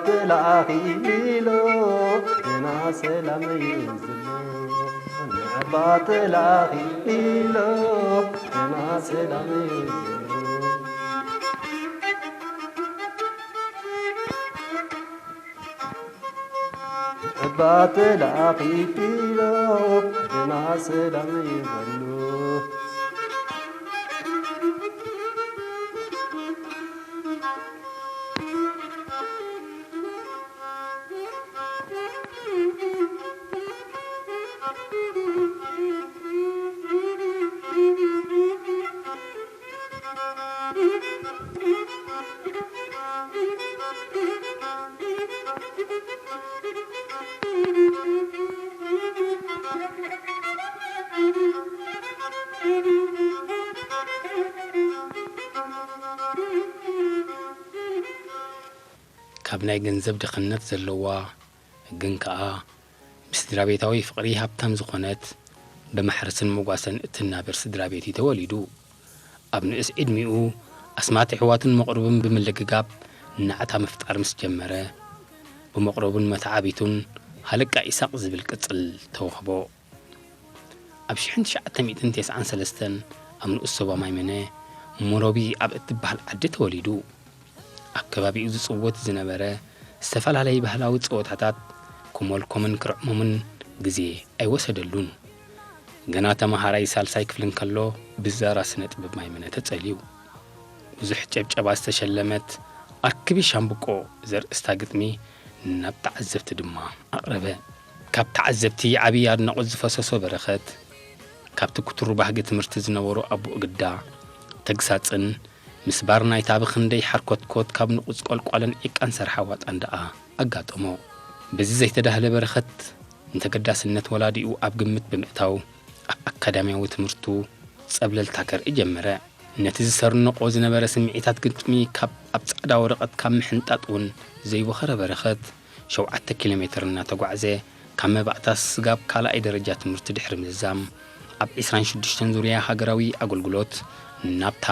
ተላኺ ኢሎ ገና ሰላም እዩ ዘሎ። ንዕባ ተላኺ ኢሎ ገና ሰላም እዩ ዘሎ። ንዕባ ተላኺ ኢሎ ገና ሰላም እዩ ዘሎ። ካብ ናይ ገንዘብ ድኽነት ዘለዋ፣ ግን ከኣ ብስድራ ቤታዊ ፍቕሪ ሃብታም ዝኾነት፣ ብማሕረስን መጓሰን እትናበር ስድራ ቤት እዩ ተወሊዱ። ኣብ ንእስ ዕድሚኡ ኣስማት ኣሕዋቱን መቕርቡን ብምልግጋብ ናዕታ ምፍጣር ምስ ጀመረ፣ ብመቕርቡን መተዓቢቱን ሃለቃ ኢሳቕ ዝብል ቅጽል ተዋህቦ። ኣብ ሽሕን ትሽዓተ ሚእትን ተስዓን ሰለስተን ኣብ ንኡስ ዞባ ማይመነ፣ ሞሮቢ ኣብ እትበሃል ዓዲ ተወሊዱ። ኣብ ከባቢኡ ዝጽወት ዝነበረ ዝተፈላለዩ ባህላዊ ጸወታታት ክሞልኮምን ክርዕሞምን ግዜ ኣይወሰደሉን። ገና ተመሃራይ ሳልሳይ ክፍሊ እንከሎ ብዛራ ስነ ጥበብ ማይመነ ተጸልዩ። ብዙሕ ጨብጨባ ዝተሸለመት ኣርክቢ ሻምብቆ ዘርእስታ ግጥሚ ናብ ተዓዘብቲ ድማ ኣቕረበ። ካብ ተዓዘብቲ ዓብዪ ኣድናቖት ዝፈሰሶ በረኸት፣ ካብቲ ክቱር ባህጊ ትምህርቲ ዝነበሮ ኣቦኡ ግዳ፣ ተግሳጽን ምስባር ናይታ ብኽንደይ ሓርኮትኮት ካብ ንቑጽ ቆልቋልን ዒቃን ሰርሓ ዋጣን ደኣ ኣጋጠሞ። በዚ ዘይተዳህለ በረኸት ንተገዳስነት ወላዲኡ ኣብ ግምት ብምእታው፣ ኣብ ኣካዳሚያዊ ትምህርቱ ጸብለልታ ከርኢ ጀመረ። ነቲ ዝሰርንቖ ዝነበረ ስምዒታት ግጥሚ ካብ ኣብ ጻዕዳ ወረቐት ካብ ምሕንጣጥ እውን ዘይወኸረ በረኸት፣ ሸውዓተ ኪሎ ሜትር እናተጓዕዘ፣ ካብ መባእታ ስጋብ ካልኣይ ደረጃ ትምህርቲ ድሕሪ ምዝዛም፣ ኣብ ዕስራን ሽዱሽተን ዙርያ ሃገራዊ ኣገልግሎት፣ ናብታ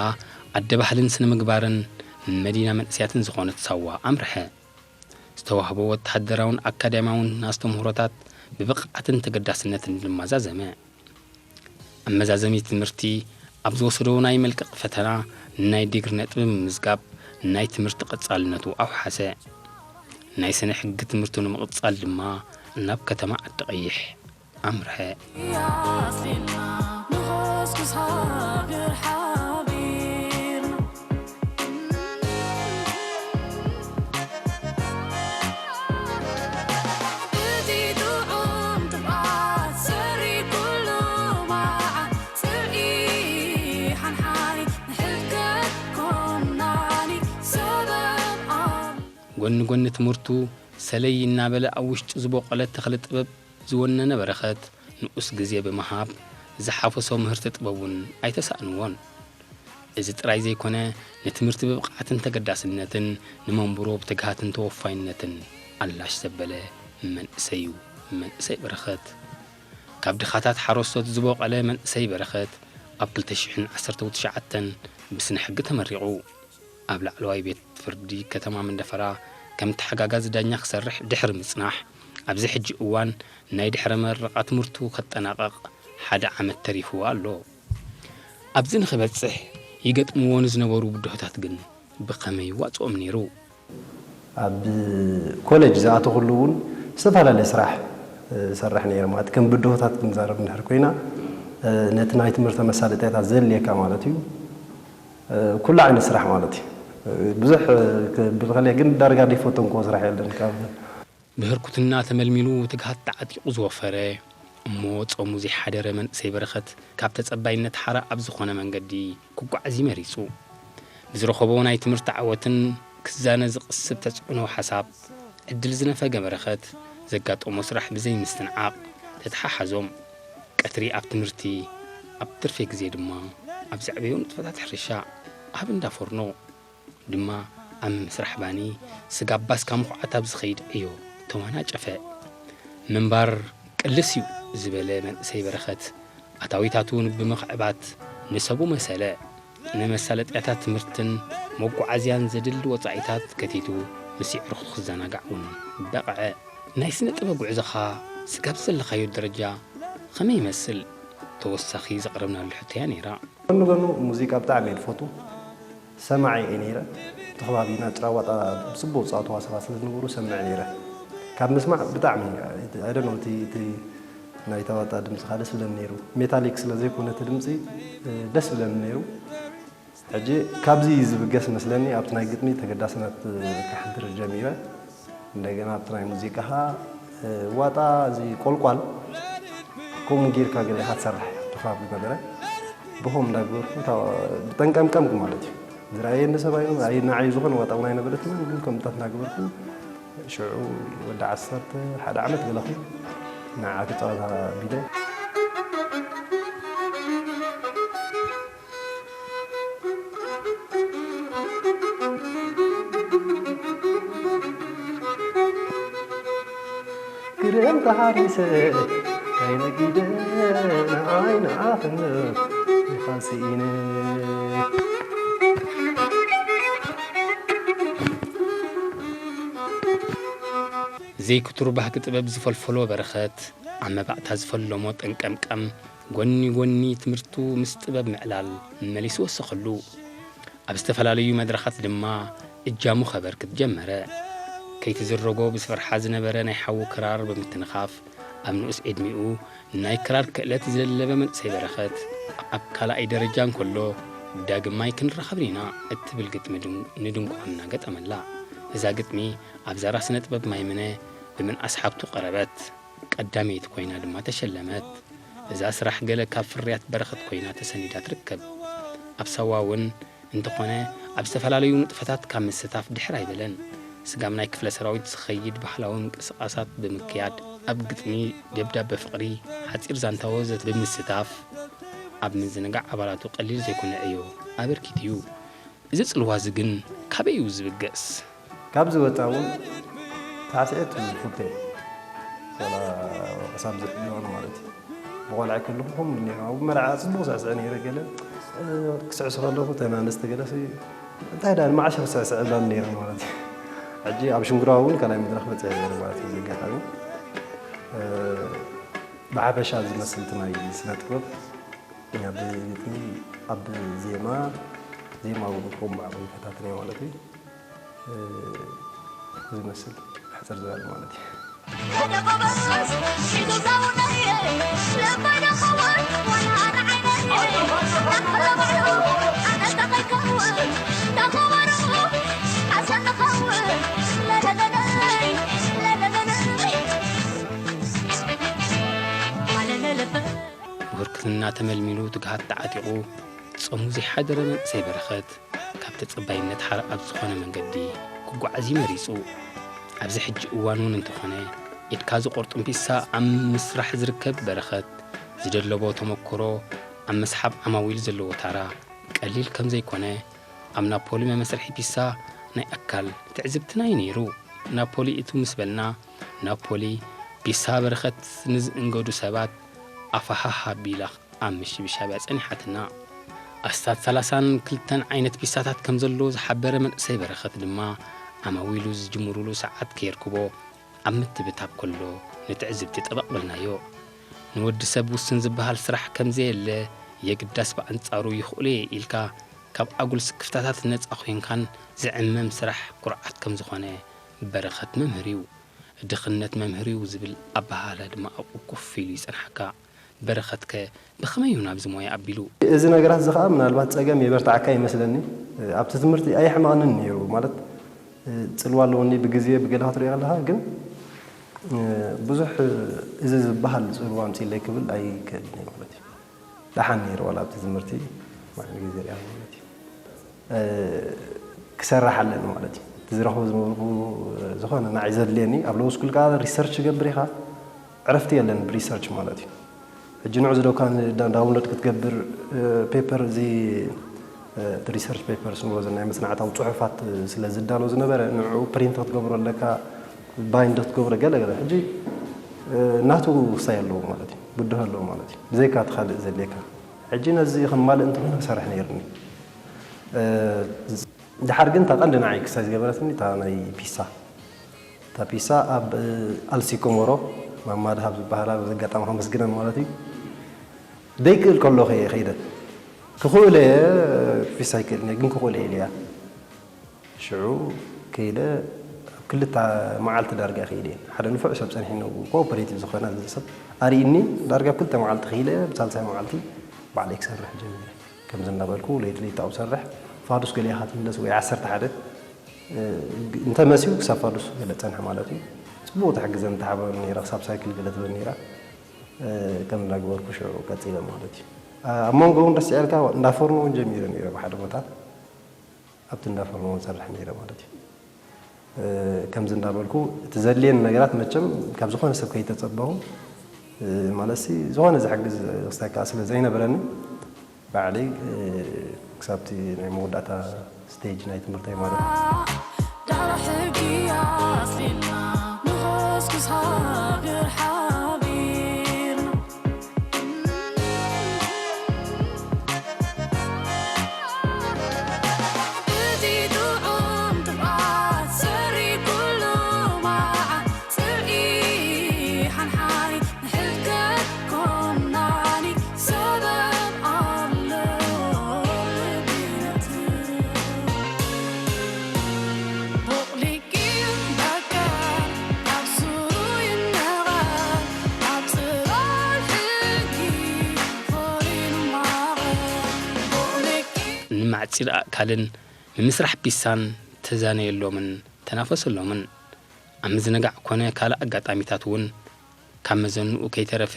ኣደ ባህልን ስነ ምግባርን መዲና መንእሰያትን ዝኾነት ሳዋ ኣምርሐ። ዝተዋህቦ ወተሃደራውን ኣካዳሚያውን ኣስተምህሮታት ብብቕዓትን ተገዳስነትን ድማ ዛዘመ። ኣብ መዛዘሚ ትምህርቲ ኣብ ዝወሰዶ ናይ መልቀቕ ፈተና ናይ ዲግሪ ነጥቢ ብምምዝጋብ ናይ ትምህርቲ ቀጻልነቱ ኣውሓሰ። ናይ ስነ ሕጊ ትምህርቱ ንምቕጻል ድማ ናብ ከተማ ዓዲ ቀይሕ ኣምርሐ። ጎኒ ጎኒ ትምህርቱ ሰለይ እናበለ ኣብ ውሽጡ ዝበቖለ ተኽሊ ጥበብ ዝወነነ በረኸት፣ ንኡስ ግዜ ብምሃብ ዝሓፈሶ ምህርቲ ጥበብ እውን ኣይተሳእንዎን። እዚ ጥራይ ዘይኮነ፣ ንትምህርቲ ብብቕዓትን ተገዳስነትን፣ ንመንብሮ ብትግሃትን ተወፋይነትን ኣላሽ ዘበለ መንእሰይ እዩ። መንእሰይ በረኸት፣ ካብ ድኻታት ሓረስቶት ዝበቖለ መንእሰይ በረኸት፣ ኣብ ክልተ ሽሕን ዓሰርተው ትሽዓተን ብስነ ሕጊ ተመሪቑ። ኣብ ላዕለዋይ ቤት ፍርዲ ከተማ መንደፈራ ከም ተሓጋጋዚ ዳኛ ክሰርሕ ድሕሪ ምጽናሕ፣ ኣብዚ ሕጂ እዋን ናይ ድሕረ መረቓ ትምህርቱ ከጠናቐቕ ሓደ ዓመት ተሪፍዎ ኣሎ። ኣብዚ ንኽበጽሕ ይገጥምዎ ንዝነበሩ ብድሆታት ግን ብኸመይ ይዋጽኦም ነይሩ? ኣብ ኮሌጅ ዝኣተኹሉ እውን ዝተፈላለየ ስራሕ እሰርሕ ነይረ። ማለት ከም ብድሆታት ክንዛረብ እንድሕር ኮይና፣ ነቲ ናይ ትምህርቲ መሳለጥያታት ዘድልየካ ማለት እዩ፣ ኩሉ ዓይነት ስራሕ ማለት እዩ። ብዙሕ ክብል ከለየ ግን ዳርጋ ዘይፈተንክዎ ስራሕ የለን። ካብ ብህርኩትና ተመልሚሉ ትግሃት ተዓጢቑ ዝወፈረ፣ እሞ ጾሙ ዘይሓደረ መንእሰይ በረኸት፣ ካብ ተጸባይነት ሓራ ኣብ ዝኾነ መንገዲ ክጓዓዝ እዩ መሪጹ። ብዝረኸቦ ናይ ትምህርቲ ዓወትን ክዛነ ዝቕስብ ተጽዕኖ ሓሳብ ዕድል ዝነፈገ በረኸት፣ ዘጋጠሞ ስራሕ ብዘይምስትንዓቕ ተተሓሓዞም። ቀትሪ ኣብ ትምህርቲ፣ ኣብ ትርፌ ግዜ ድማ ኣብ ዘዕበዮ ንጥፈታት ሕርሻ፣ ኣብ እንዳ ፎርኖ፣ ድማ ኣብ ምስራሕ ባኒ ስጋብ ባስካ ምኹዓት ኣብ ዝኸይድ ዕዮ ተዋናጨፈ። ምንባር ቅልስ እዩ ዝበለ መንእሰይ በረኸት፣ ኣታዊታቱ ብምኽዕባት ንሰቡ መሰለ። ንመሳለጥያታት ትምህርትን መጓዓዝያን ዘድሊ ወጻኢታት ከቲቱ፣ ምስ የዕሩኽቱ ክዘናጋዕ እውን በቕዐ። ናይ ስነ ጥበብ ጉዕዞኻ ስጋብ ዘለኻዮ ደረጃ ኸመይ ይመስል? ተወሳኺ ዘቕረብናሉ ሕቶያ ነይራ። ጎኒ ጎኑ ሙዚቃ ብጣዕሚ እየ ዝፈቱ። ሰማዒ እየ ነይረ። እቲ ከባቢና ጭራዋጣ ብፅቡቅ ዝፃወትዋ ሰባት ስለ ዝነበሩ ሰምዕ ነይረ። ካብ ምስማዕ ብጣዕሚ ኣይደኖ እቲ እቲ ናይ ተዋጣ ድምፂ ከዓ ደስ ብለኒ ነይሩ። ሜታሊክ ስለ ዘይኮነ እቲ ድምፂ ደስ ብለኒ ነይሩ። ሕጂ ካብዚ እዩ ዝብገስ መስለኒ ኣብቲ ናይ ግጥሚ ተገዳስነት ክሕድር ጀሚረ። እንደገና ኣብቲ ናይ ሙዚቃ ከዓ ዋጣ እዚ ቆልቋል ከምኡ ጌርካ ገለ ኢኻ ትሰርሕ እቲ ከባቢ ነበረ። ብኸም እንዳገበርኩ ብጠንቀምቀምኩ ማለት እዩ። ዝረኣየኒ ሰብ ኣይ ንዓይ ዝኾነ ዋጣ እውን ኣይነበረትን ግን ከምታት እንዳገበርኩ ሽዑ ወዲ ዓሰርተ ሓደ ዓመት ገለኹ ንዓ ክፃወታ ቢለ። ግርም ተሓሪሰ ኣይነጊደ ንዓይ ንዓኽን ንፋስ ኢነ። ዘይክቱር ባህጊ ጥበብ ዝፈልፈሎ በረኸት፣ ኣብ መባእታ ዝፈለሞ ጠንቀምቀም፣ ጎኒ ጎኒ ትምህርቱ ምስ ጥበብ ምዕላል መሊሱ ወሰኸሉ። ኣብ ዝተፈላለዩ መድረኻት ድማ እጃሙ ከበርክት ጀመረ። ከይትዝረጎ ብስፍርሓ ዝነበረ ናይ ሓዉ ክራር ብምትንኻፍ፣ ኣብ ንኡስ ዕድሚኡ ናይ ክራር ክእለት ዝደለበ መንእሰይ በረኸት፣ ኣብ ካልኣይ ደረጃ እንከሎ ዳግማይ ክንራኸብ ኢና እትብል ግጥሚ ንድንቁርና ገጠመላ። እዛ ግጥሚ ኣብ ዛራ ስነ ጥበብ ማይምነ ብምንኣስ ሓብቱ ቀረበት። ቀዳመይቲ ኮይና ድማ ተሸለመት። እዛ ስራሕ ገለ ካብ ፍርያት በረኸት ኮይና ተሰኒዳ ትርከብ። ኣብ ሳዋ እውን እንተኾነ ኣብ ዝተፈላለዩ ንጥፈታት ካብ ምስታፍ ድሕር ኣይበለን። ስጋብ ናይ ክፍለ ሰራዊት ዝኸይድ ባህላዊ ምንቅስቓሳት ብምክያድ፣ ኣብ ግጥሚ፣ ደብዳበ ፍቕሪ፣ ሓጺር ዛንታ ወዘተ ብምስታፍ ኣብ ምዝንጋዕ ኣባላቱ ቀሊል ዘይኮነ ዕዮ ኣበርኪቱ እዩ። እዚ ጽልዋ እዚ ግን ካበይ እዩ ዝብገስ? ካብዚ ወጻኢ እውን ሳዕስዒት ይፍቱ እየ። ዋላ ክሳብ ዝሕልወኒ ማለት እዩ። ብቆልዓ ከለኹ ከምኡ ነይረ። ኣብ መርዓ ጽቡቕ ስዕስዕ ነይረ ገለ ክስዕስዕ ከለኹ እተን ኣንስቲ ገለ እንታይ ደኣ ንመዓሽ ክስዕስዕ እብላኒ ነይረ ማለት እዩ። ሕጂ ኣብ ሽንጉራ እውን ካልኣይ መድረኽ በጺሐ ነይረ ማለት እዩ። እዚ ኣጋጣሚ ብሓፈሻ ዝመስል እቲ ናይ ስነ ጥበብ ኣብ ግጥሚ ኣብ ዜማ ዜማ እውን ክኸውን ብዓቕሚ ይፈታተን እየ ማለት እዩ። ዝመስል ሕፅር ዝበለ ማለት እዩ። ብህርክትና ተመልሚሉ ትግሃት ተዓጢቑ ጾሙ ዘይሓደረ መንእሰይ በረኸት ካብ ተጸባይነት ሓራ ኣብ ዝኾነ መንገዲ ክጓዓዝ እዩ መሪጹ። ኣብዚ ሕጂ እዋን እውን እንተኾነ ኢድካ ዝቖርጡን ፒሳ ኣብ ምስራሕ ዝርከብ በረኸት ዝደለቦ ተመክሮ ኣብ ምስሓብ ዓማዊል ዘለዎ ታራ ቀሊል ከም ዘይኮነ ኣብ ናፖሊ መመስርሒ ፒሳ ናይ ኣካል ትዕዝብትና እዩ ነይሩ። ናፖሊ እትው ምስ በልና ናፖሊ ፒሳ በረኸት ንዝእንገዱ ሰባት ኣፋሃህ ኣቢላ ኣብ ምሽብሻብያ ጸኒሓትና። ኣስታት ሰላሳን ክልተን ዓይነት ፒሳታት ከም ዘለዎ ዝሓበረ መንእሰይ በረኸት ድማ ዓማዊሉ ዝጅምሩሉ ሰዓት ከየርክቦ ኣብ ምትብታብ ከሎ ንትዕዝብቲ ጠበቕ በልናዮ። ንወዲ ሰብ ውሱን ዝበሃል ስራሕ ከም ዘየለ የግዳስ ብኣንጻሩ ይኽእሎ እየ ኢልካ ካብ ኣጉል ስክፍታታት ነጻ ኮይንካን ዝዕመም ስራሕ ኩርዓት ከም ዝኾነ በረኸት መምህር እዩ። ድኽነት መምህር እዩ ዝብል ኣበሃህላ ድማ ኣብኡ ኮፍ ኢሉ ይጸንሓካ። በረኸትከ ብኸመይ እዩ ናብዚ ሞያ ኣቢሉ? እዚ ነገራት እዚ ኸኣ ምናልባት ጸገም የበርትዓካ ይመስለኒ። ኣብቲ ትምህርቲ ኣየሕመቐንን ነይሩ። ማለት ጽልዋ ኣለወኒ ብግዜ ብገለ ክትሪኦ ከለኻ ግን ብዙሕ እዚ ዝበሃል ጽልዋ ኣምጺእለይ ክብል ኣይክእልን እየ ማለት እዩ። ደሓን ነይሩ ዋላ ኣብቲ ትምህርቲ ማዕረ ግዜ ሪኣ ማለት እዩ። ክሰርሕ ኣለኒ ማለት እዩ። እቲ ዝረኽቦ ዝነበርኩ ዝኾነ ንዓይ ዘድልየኒ ኣብ ሎው ስኩል ከዓ ሪሰርች ትገብር ኢኻ። ዕረፍቲ የለን ብሪሰርች ማለት እዩ። ሕጂ ንዑ ዝደካ ዳውንሎድ ክትገብር ፔፐር እዚ እቲ ሪሰርች ፔፐር ስምሮ ናይ መፅናዕታዊ ፅሑፋት ስለ ዝዳሎ ዝነበረ ንዑ ፕሪንት ክትገብሮ ኣለካ ባይንድ ክትገብሮ ገለ ገለ ሕጂ ናቱ ክሳይ ኣለዎ ማለት እዩ ብድሆ ኣለዎ ማለት እዩ ብዘይካ እቲ ካልእ ዘድልየካ ሕጂ ነዚ ከማልእ እንተኾነ ክሰርሕ ነይርኒ ድሓር ግን እታ ቀንዲ ንዓይ ክሳይ ዝገበረትኒ እታ ናይ ፒሳ፣ እታ ፒሳ ኣብ ኣልሲ ኮሞሮ ማማ ድሃብ ዝበሃላ በዚ ኣጋጣሚ ከመስግነን ማለት እዩ። ደይክእል ከሎ ከየ ከይደ ክኽእለ እየ፣ ፒሳ ኣይክእልን እየ ግን ክኽእለ እየ ኢለያ። ሽዑ ከይደ ኣብ ክልተ መዓልቲ ዳርጋ ከይደ እየ። ሓደ ንፉዕ ሰብ ጸኒሕኒ፣ ኮኦፐሬቲቭ ዝኾነ ሰብ ኣርእይኒ፣ ዳርጋ ኣብ ክልተ መዓልቲ ከይደ ብሳልሳይ መዓልቲ ባዕለይ ክሰርሕ ጀሚረ። ከምዚ እናበልኩ ለይቲ ለይቲ ኣብኡ ሰርሕ፣ ፋዱስ ገሊኻ ትምለስ ወይ ዓሰርተ ሓደ እንተ መስዩ ክሳብ ፋዱስ ገለ ጸንሐ ማለት እዩ። ጽቡቕ ትሕግዘን ትሓበረኒ ነይራ፣ ክሳብ ሳይክል ገለ ትበኒ ነይራ። ከም እንዳግበርኩ ሽዑ ቀጺለ ማለት እዩ። ኣብ መንጎ እውን ረሲዐልካ እንዳ ፎርኖ እውን ጀሚረ ነይረ ብሓደ ቦታ። ኣብቲ እንዳ ፎርኖ እውን ሰርሕ ነይረ ማለት እዩ። ከምዚ እንዳበልኩ እቲ ዘድልየን ነገራት መቸም ካብ ዝኾነ ሰብ ከይተጸበኹ፣ ማለት ሲ ዝኾነ ዝሕግዝ ክስታይ ከኣ ስለ ዘይነበረኒ፣ ባዕለይ ክሳብቲ ናይ መወዳእታ ስቴጅ ናይ ትምህርተይ ማለት እዩ። ዳራ ሕጊ ኣስሊና ንኸስክስ ሃገር ሓቢርና። እቲ ጥዑም ትብዓት ሰሪ ኩሉ መዓት ጽልኢ ሓንሓኒ ንሕድገት ኮናኒ ሰበብ ኣሎ ልብነት። ቡቕሊቅ ይንበቀል፣ ኣብ ሱሩ ይነቐል፣ ኣብ ጽላል ሕጊ ኾሪኑ ማቐል። ቡቕሊቅ ንምዕጺድ ኣእካልን ንምስራሕ ፒሳን ተዛነየሎምን ተናፈሰሎምን። ኣብ ምዝንጋዕ ኮነ ካልእ ኣጋጣሚታት እውን ካብ መዘንኡ ከይተረፈ፣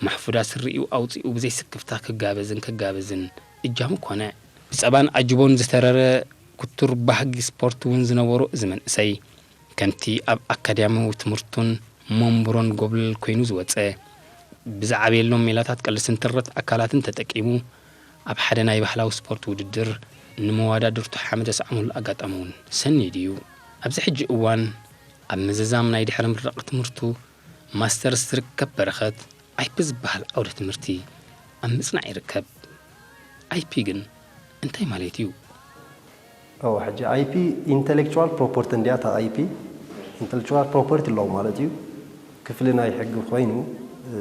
ማሕፉዳ ስሪኡ ኣውጺኡ ብዘይስክፍታ ክጋበዝን ክጋበዝን እጃሙ ኮነ። ብጸባን ኣጅቦን ዝተረረ ክቱር ባህጊ ስፖርት እውን ዝነበሮ እዚ መንእሰይ፣ ከምቲ ኣብ ኣካዳሚያዊ ትምህርቱን መንብሮን ጎብለል ኮይኑ ዝወጸ፣ ብዝዓበየሎም ሜላታት ቀልስን ትረት ኣካላትን ተጠቂሙ፣ ኣብ ሓደ ናይ ባህላዊ ስፖርት ውድድር ንመወዳድርቱ ሓመድ ዘስዓመሉ ኣጋጣሚ እውን ሰኒዱ እዩ። ኣብዚ ሕጂ እዋን ኣብ ምዝዛም ናይ ድሕረ ምረቕ ትምህርቱ ማስተርስ ዝርከብ በረኸት፣ ኣይፒ ዝበሃል ዓውደ ትምህርቲ ኣብ ምጽናዕ ይርከብ። ኣይፒ ግን እንታይ ማለት እዩ? ኦ፣ ሕጂ ኣይፒ ኢንተሌክቹዋል ፕሮፐርቲ እንድያ። እታ ኣይፒ ኢንተሌክቹዋል ፕሮፐርቲ ሎው ማለት እዩ። ክፍሊ ናይ ሕጊ ኮይኑ፣ እ፣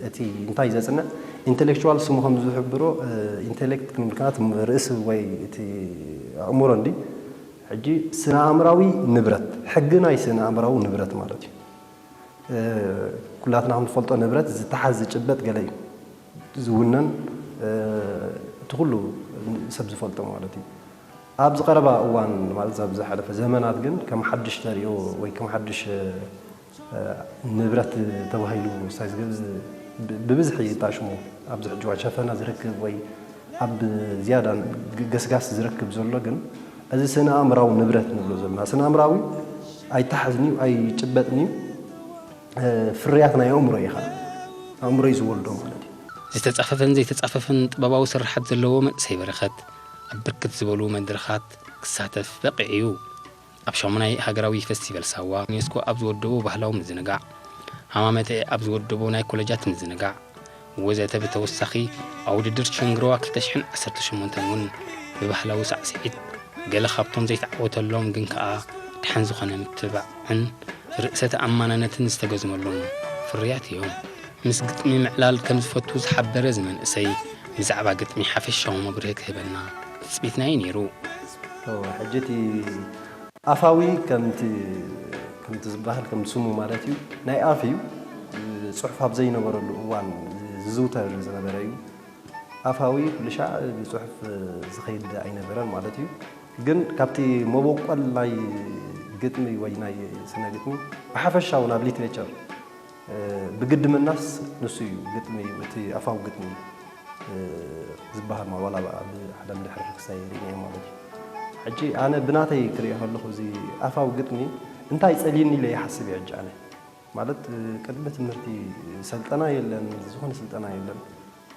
እቲ እንታይ ዘጽንዕ፣ ኢንተሌክቹዋል ስሙ ከም ዝሕብሮ፣ እ፣ ኢንተሌክት ክንብል ከና እቲ ርእሲ ወይ እቲ ኣእምሮ እንዲ። ሕጂ ስነ ኣእምራዊ ንብረት፣ ሕጊ ናይ ስነ ኣእምራዊ ንብረት ማለት እዩ። እ፣ ኩላትና ክንፈልጦ ንብረት ዝተሓዝ ዝጭበጥ ገለ እዩ። ዝውነን፣ እ፣ እቲ ኩሉ ሰብ ዝፈልጦ ማለት እዩ። ኣብዚ ቀረባ እዋን ማለት ኣብ ዝሓለፈ ዘመናት ግን ከም ሓድሽ ተሪኦ ወይ ከም ሓድሽ፣ እ፣ ንብረት ተባሂሉ ሳይ ዝገ-፣ ብ-፣ ብብዝሒ ዝታሽሙ ኣብዚ ሕጂ እዋን ሸፈና ዝረክብ ወይ ኣብ ዝያዳ ግ-፣ ገስጋስ ዝረክብ ዘሎ ግን እዚ ስነ ኣእምራዊ ንብረት ንብሎ ዘለና። ስነ ኣእምራዊ ኣይተሓዝን እዩ፣ ኣይጭበጥን እዩ። እ፣ ፍርያት ናይ ኣእምሮ እዩ ኸዓ። ኣእምሮ እዩ ዝወልዶ ማለት እዩ። ዝተጻፈፈን ዘይተጻፈፈን ጥበባዊ ስርሓት ዘለዎ መንእሰይ በረኸት፣ ኣብ ብርክት ዝበሉ መድረኻት ክሳተፍ በቒዑ እዩ። ኣብ ሻሙናይ ሃገራዊ ፈስቲቫል ሳዋ፣ ዩኔስኮ ኣብ ዝወደቦ ባህላዊ ምዝንጋዕ፣ ሃማመተኤ ኣብ ዝወደቦ ናይ ኮለጃት ምዝንጋዕ፣ ወዘተ ብተወሳኺ፣ ኣብ ውድድር ሸንግረዋ ክልተ ሽሕን ዓሰርተ ሸሞንተን እውን ብባህላዊ ሳዕስዒት፣ ገለ ካብቶም ዘይተዓወተሎም ግን ከኣ ደሓን ዝኾነ ምትብባዕን ርእሰ ተኣማናነትን ዝተገዝመሎም ፍርያት እዮም። ምስ ግጥሚ ምዕላል ከም ዝፈቱ ዝሓበረ እዚ መንእሰይ፣ ብዛዕባ ግጥሚ ሓፈሻዊ መብርሂ ክህበና ትጽቢትና እዩ ነይሩ። እወ፣ ሕጂ እቲ ኣፋዊ ከምቲ፣ ከምቲ ዝበሃል፣ ከም ስሙ ማለት እዩ፣ ናይ ኣፍ እዩ። ጽሑፍ ኣብ ዘይነበረሉ እዋን ዝዝውተር ዝነበረ እዩ። ኣፋዊ ኩሉ ሻዕ ብጽሑፍ ዝኸይድ ኣይነበረን ማለት እዩ። ግን ካብቲ መበቆል ናይ ግጥሚ ወይ ናይ ስነ ግጥሚ ብሓፈሻዊ ናብ ሊትሬቸር፣ እ፣ ብግዲ ምናስ ንሱ እዩ ግጥሚ፣ እቲ ኣፋዊ ግጥሚ፣ እ፣ ዝበሃል ማ-፣ ዋላ ኣብ ሓደ ድሕሪ ክሳይ ርኢናዮ ማለት እዩ። ሕጂ ኣነ ብናተይ ክሪኦ ከለኹ እዚ ኣፋዊ ግጥሚ እንታይ ጸልዩኒ ኢለ ይሓስብ እየ ሕጂ ኣነ። ማለት፣ እ፣ ቅድሚ ትምህርቲ ሰልጠና የለን፣ ዝኾነ ስልጠና የለን።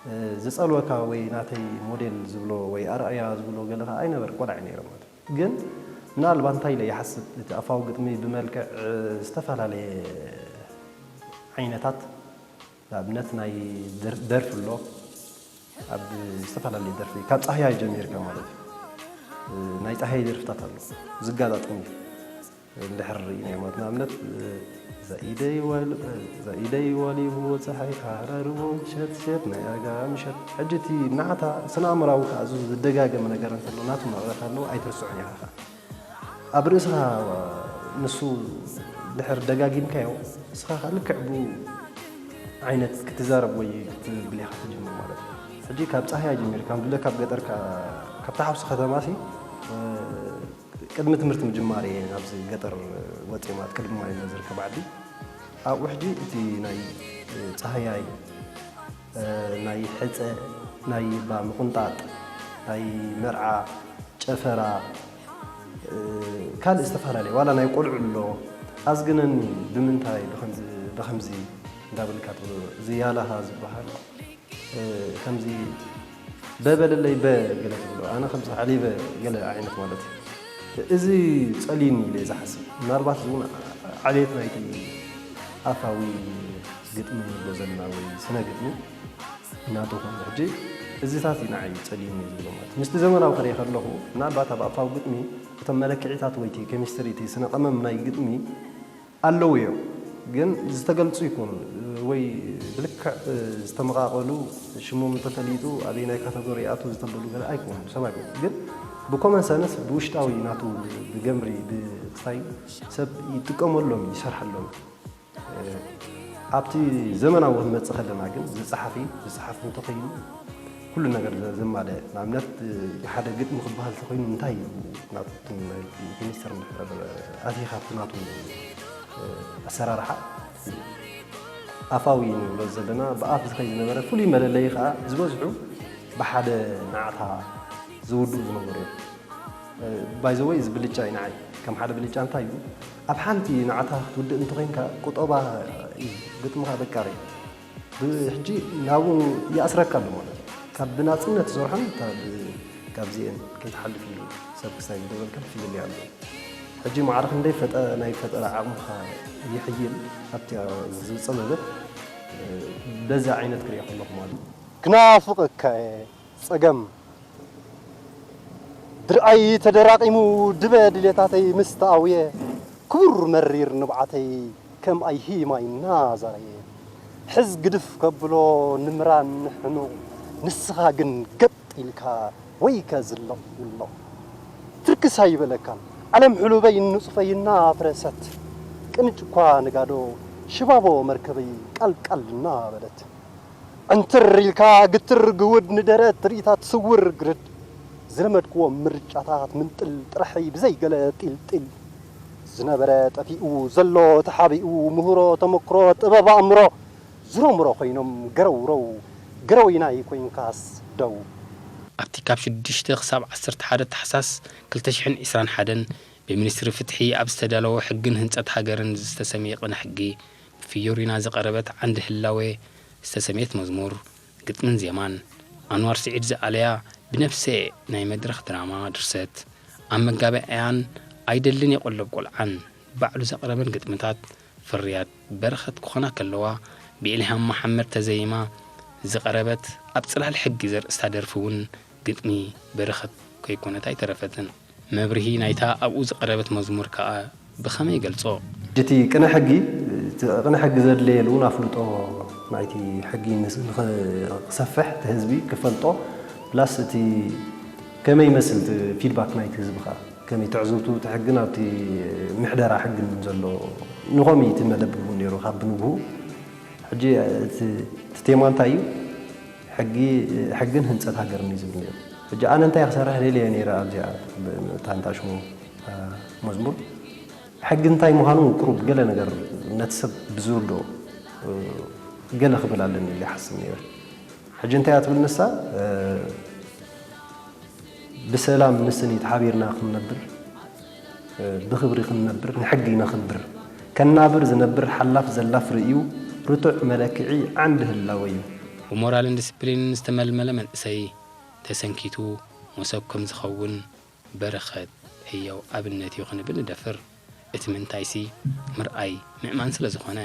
እ፣ ዝጸልወካ ወይ ናተይ ሞዴል ዝብሎ ወይ ኣርኣያ ዝብሎ ገለ ከኣ ኣይነበረ፣ ቆልዓ እየ ነይረ ማለት እዩ። ግን ምናልባት እንታይ ኢለ ይሓስብ፣ እቲ ኣፋዊ ግጥሚ ብመልክዕ፣ እ፣ ዝተፈላለየ ዓይነታት፣ ንኣብነት ናይ ደር-፣ ደርፊ ኣሎ፣ ኣብ ዝተፈላለየ ደርፊ፣ ካብ ጻህያይ ጀሚርካ ማለት እዩ። ናይ ጸሃየ ደርፍታት ኣሎ ዝጋጣጥም እዩ። እንድሕር ርኢናዮ ማለት ንኣብነት ዛኢደይ ዋል- ዛኢደይ ዋሊብዎ ጸሓይ ኣራርቦ ምሸት ሸት ናይ ኣጋ ምሸት። ሕጂ እቲ ናዕታ ስነ ኣእምራዊ ከዓ እዚ ዝደጋገመ ነገር እንተሎ ናቱ መቕረት ኣለዎ ኣይትርስዖን ኢኻ ከዓ ኣብ ርእስኻ ንሱ ድሕር ደጋጊምካዮ እስኻ ከዓ ልክዕ ብኡ ዓይነት ክትዛረብ ወይ ክትብል ኢኻ ትጅምር ማለት እዩ። ሕጂ ካብ ጻህያ ጀሚርካ ምድለ ካብ ገጠር ካብ ተሓፍሱ ከተማ ሲ ቅድሚ ትምህርቲ ምጅማር እየ ናብዚ ገጠር ወፅየ ማለት ቅድሚ ማይ ዝርከብ ዓዲ ኣብኡ ሕጂ እቲ ናይ ጻህያይ ናይ ሕፀ ናይ ባ ምቁንጣጥ ናይ መርዓ ጨፈራ ካልእ ዝተፈላለየ ዋላ ናይ ቆልዑ ኣሎ ኣዝግነኒ ብምንታይ ብኸምዚ እንዳበልካ ትብሎ እዚ ያላኻ ዝበሃል ከምዚ በበለለይ በ ገለ ትብሎ ኣነ ከምዚ ዓሊበ ገለ ዓይነት ማለት እዩ እዚ ጸሊኒ ኢለ ዝሓስብ ምናልባት እዚ እውን ዓሌት ናይቲ ኣፋዊ ግጥሚ ንብሎ ዘለና ወይ ስነ ግጥሚ እናተኾነ ሕጂ እዚታት እዩ ንዓይ ጸሊኒ ዝብሎ ማለት ምስቲ ዘመናዊ ክርኢ ከለኹ ምናልባት ኣብ ኣፋዊ ግጥሚ እቶም መለክዒታት ወይ ኬሚስትሪ እቲ ስነ ቀመም ናይ ግጥሚ ኣለዉ እዮም ግን ዝተገልጹ ይኮኑ ወይ ብልክዕ ዝተመቃቀሉ ሽሞም እንተፈሊጡ ኣበይ ናይ ካተጎሪ ይኣቱ ዝተበሉ ገለ ኣይኮኑ ሰብ ኣይኮኑ ግን ብኮመን ሰንስ ብውሽጣዊ ናቱ ብገምሪ ብስታይ ሰብ ይጥቀመሎም ይሰርሐሎም ኣብቲ ዘመናዊ ክንመጽእ ከለና ግን ዝጸሓፊ ዝጸሓፍ እንተኸይኑ ኩሉ ነገር ዘማለ ንኣብነት ሓደ ግጥሚ ክበሃል ተኮይኑ እንታይ እዩ ናቱ ሚኒስተር ኣቲኻ ናቱ ኣሰራርሓ ኣፋዊ ንብሎ ዘለና ብኣፍ ዝኸይ ዝነበረ ፍሉይ መለለይ ከዓ ዝበዝሑ ብሓደ ናዕታ ዝውድኡ ዝነበሩ እዮም ባይዘወይ እዚ ብልጫ እዩ ንዓይ ከም ሓደ ብልጫ እንታይ እዩ ኣብ ሓንቲ ናዕታ ክትውድእ እንተኮይንካ ቁጠባ እዩ ግጥምኻ በቃ ርእ ሕጂ ናብኡ ይኣስረካ ኣሎ ማለት እዩ ካብ ብናፅነት ዝሰርሖን ካብዚአን ከይትሓልፍ ኢሉ ሰብ ክሳይ ዝደበልካ ክፍልል ኣሎ ሕጂ ማዕረ ክንደይ ፈጠ ናይ ፈጠራ ዓቕምኻ ይሕይል ኣብቲ ዝፀበበት በዛ ዓይነት ክሪኦ ከለኹ ማለት እዩ ክናፍቐካ እየ ጸገም ድርዓይ ተደራቒሙ ድበ ድሌታተይ ምስ ተኣውየ ክቡር መሪር ንብዓተይ ከም ኣይሂማይ እናዛረየ ሕዝ ግድፍ ከብሎ ንምራን ንሕኑቕ ንስኻ ግን ገጥ ኢልካ ወይከ ዝለቕ ውሎቕ ትርክስ ኣይበለካን ዓለም ሕሉበይ ንጹፈይ እናፍረሰት ቅንጭ እኳ ንጋዶ ሽባቦ መርከበይ ቃልቃል እናበለት ዕንትር ኢልካ ግትር ግውድ ንደረት ትርኢታት ስውር ግርድ ዝለመድክዎ ምርጫታት ምንጥል ጥራሐይ ብዘይ ገለ ጢልጢል ዝነበረ ጠፊኡ ዘሎ ተሓቢኡ ምህሮ ተመክሮ ጥበብ ኣእምሮ ዝሮምሮ ኮይኖም ገረውረው ገረዊናይ ኮይንካስ ደው ኣብቲ ካብ ሽዱሽተ ክሳብ ዓሰርተ ሓደ ታሕሳስ ክልተ ሽሕን ዕስራን ሓደን ብሚኒስትሪ ፍትሒ ኣብ ዝተዳለወ ሕግን ህንፀት ሃገርን ዝተሰምየ ቅነ ሕጊ ብፊዮሪና ዝቐረበት ዓንዲ ህላዌ ዝተሰምየት መዝሙር፣ ግጥምን ዜማን፣ ኣንዋር ስዒድ ዝኣለያ ብነብሰ ናይ መድረኽ ድራማ ድርሰት፣ ኣብ መጋበእያን ኣይደልን የቖለብ ቆልዓን ባዕሉ ዘቕረበን ግጥምታት ፍርያት በረኸት ክኾና ከለዋ፣ ብኢልሃም መሓመድ ተዘይማ ዝቐረበት ኣብ ጽላል ሕጊ ዘርእስታ ደርፊ እውን ግጥሚ በረኸት ከይኮነት ኣይተረፈትን። መብርሂ ናይታ ኣብኡ ዝቐረበት መዝሙር ከኣ ብኸመይ ይገልጾ? ሕጂ እቲ ቅነ ሕጊ፣ እቲ ቅነ ሕጊ ዘድለየሉ እውን ኣፍልጦ ናይቲ ሕጊ ንስ- ንኸ- ክሰፍሕ፣ እቲ ህዝቢ ክፈልጦ፣ ፕላስ እቲ ከመይ ይመስል እቲ ፊድባክ ናይቲ ህዝቢ ከኣ፣ ከመይ ትዕዝብቱ እቲ ሕግን ኣብቲ ምሕደራ ሕግን ዘሎ፣ ንኸምኡ እዩ እቲ መደብ እውን ነይሩ ካብ ብንግሁ። ሕጂ እቲ እቲ ቴማ እንታይ እዩ? ሕጊ ሕግን ህንፀት ሃገርን እዩ ዝብል ነይሩ። ሕጂ ኣነ እንታይ ክሰርሕ ደልየ ነይረ ኣብዚኣ እታ እንታ ሽሙ መዝሙር ሕጊ እንታይ ምዃኑ ቁሩብ ገለ ነገር ነቲ ሰብ ብዝርድኦ ገለ ክብል ኣለኒ ኢለ ይሓስብ ነይረ። ሕጂ እንታይ እያ ትብል ንሳ ብሰላም ንስኒት ሓቢርና ክንነብር ብኽብሪ ክንነብር ንሕጊ ነኽብር። ከናብር ዝነብር ሓላፍ ዘላፍ ርእዩ ርቱዕ መለክዒ ዓንዲ ህላወ እዩ። ብሞራልን ዲስፕሊንን ዝተመልመለ መንእሰይ ተሰንኪቱ ሞሰብ ከም ዝኸውን በረኸት ህያው ኣብነት እዩ ክንብል ንደፍር። እቲ ምንታይሲ ምርኣይ ምእማን ስለ ዝኾነ።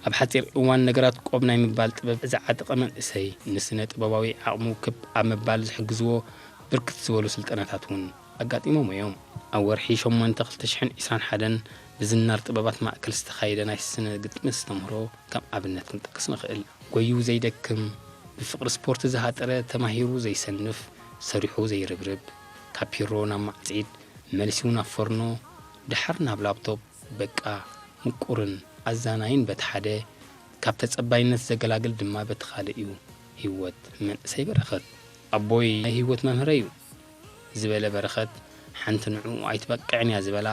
ኣብ ሓጺር እዋን ነገራት ቆብ ናይ ምባል ጥበብ ዝዓጠቐ መንእሰይ ንስነ ጥበባዊ ዓቕሙ ክብ ኣብ ምባል ዝሕግዝዎ ብርክት ዝበሉ ስልጠናታት እውን ኣጋጢሞም እዮም። ኣብ ወርሒ ሸሞንተ ክልተ ሽሕን ዕስራን ሓደን ብዝናር ጥበባት ማእከል ዝተኻየደ ናይ ስነ ግጥሚ ኣስተምህሮ ከም ኣብነት ክንጠቅስ ንኽእል። ጎዩ ዘይደክም፣ ብፍቕሪ ስፖርት ዝሃጠረ፣ ተማሂሩ ዘይሰንፍ፣ ሰሪሑ ዘይርብርብ፣ ካብ ፒሮ ናብ ማዕጺድ፣ መሊሱ ናብ ፎርኖ፣ ደሓር ናብ ላፕቶፕ፣ በቃ፣ ምቁርን ኣዛናይን በቲ ሓደ፣ ካብ ተጸባይነት ዘገላግል ድማ በቲ ካልእ እዩ ህይወት መንእሰይ በረኸት። ኣቦይ ናይ ህይወት መምህረይ እዩ ዝበለ በረኸት፣ ሓንቲ ንዕኡ ኣይትበቅዕን እያ ዝበላ፣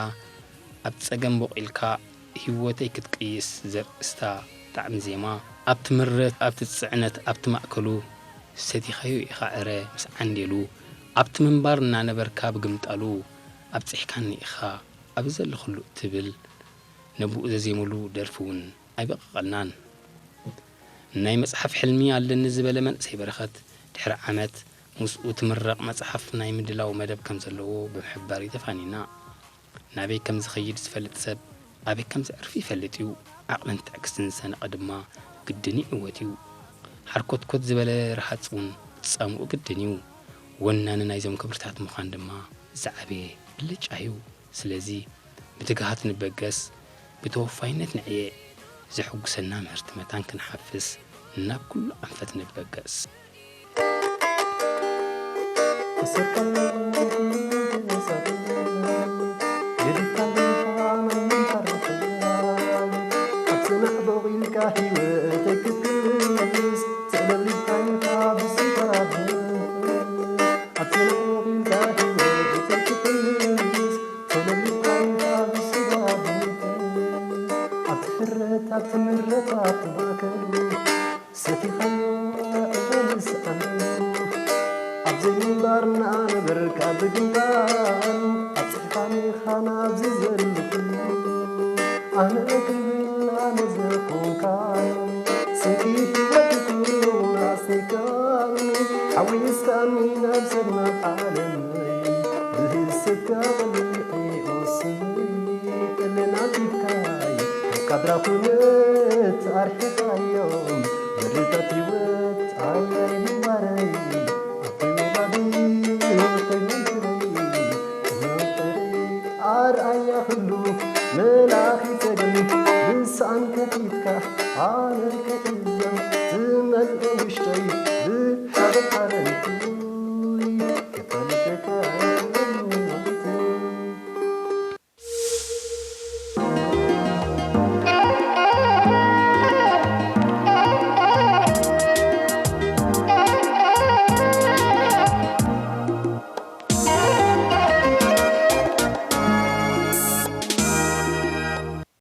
ኣብ ጸገም ቦቒልካ ህይወተይ ክትቅይስ ዘርእስታ ጣዕሚ ዜማ፣ ኣብቲ ምረት፣ ኣብቲ ጽዕነት፣ ኣብቲ ማእከሉ ሰቲኻዮ ኢኻ ዕረ ምስ ዓንዴሉ፣ ኣብቲ ምንባር እናነበርካ ብግምጣሉ ኣብጺሕካኒ ኢኻ ኣብዚ ዘለኹሉ እትብል ነብኡ ዘዜሙሉ ደርፊ እውን ኣይበቐቐልናን። ናይ መጽሓፍ ሕልሚ ኣለኒ ዝበለ መንእሰይ በረኸት፣ ድሕሪ ዓመት ምስኡ ትምረቕ መጽሓፍ ናይ ምድላው መደብ ከም ዘለዎ ብምሕባር እዩ ተፋኒና። ናበይ ከም ዝኸይድ ዝፈልጥ ሰብ ኣበይ ከም ዘዕርፍ ይፈልጥ እዩ። ዓቕልን ትዕግስትን ዝሰነቐ ድማ ግድን ይዕወት እዩ። ሓርኮትኮት ዝበለ ረሃጽ እውን ጻምኡ ግድን እዩ። ወናኒ ናይዞም ክብርታት ምዃን ድማ ዝዓበየ ብልጫ እዩ። ስለዚ ብትግሃት ንበገስ፣ ብተወፋይነት ንዕየ፣ ዘሐጉሰና ምህርቲ መታን ክንሓፍስ ናብ ኩሉ ኣንፈት ንበገስ። ተሰርቀ ገዲፍካ ኣለኻ ናይ ምንታርፍያ ኣብ ጽናሕ ቦቒልካ ህይወተይ ክትክልስ ተለብሊብካ ኢኻ ብስጋብ ኣብ ጽናሕ ቦቒልካ ህይወተይ ክትክልስ ተለብሊብካ ኢኻ ብስጋብ ኣብቲ ሕረት ኣብቲ ምረት ኣብቲ ማእከል ሰቲኻዮ ዕበ ምስ ኣመሉ ኣብ ዘይምንባርና ነበርካ ብግንባሩ ኣብጽሕካኒ ኢኻ ናብዚ ዘለኹሉ ኣነ ክብል ኣነ ዝኾንካዮ ስንቂ ህይወት ኩሉ ኣስኒካኒ ሓዊስካኒ ናብ ሰብ ናብ ዓለመይ ብህሰካ ቀሊዕ ኦስኒ ጥልናቲካይ ካብ ካድራ ኩነት ኣርሒኻዮም መርታት ህይወት ኣያይ ምንባረይ ኣቦይ ወላዲ ኣቦይ መምህረይ መፍጠረይ ኣርኣያ ኩሉ መላኺ ጸገም ንስኣን ከፊትካ ኣነ ከፊት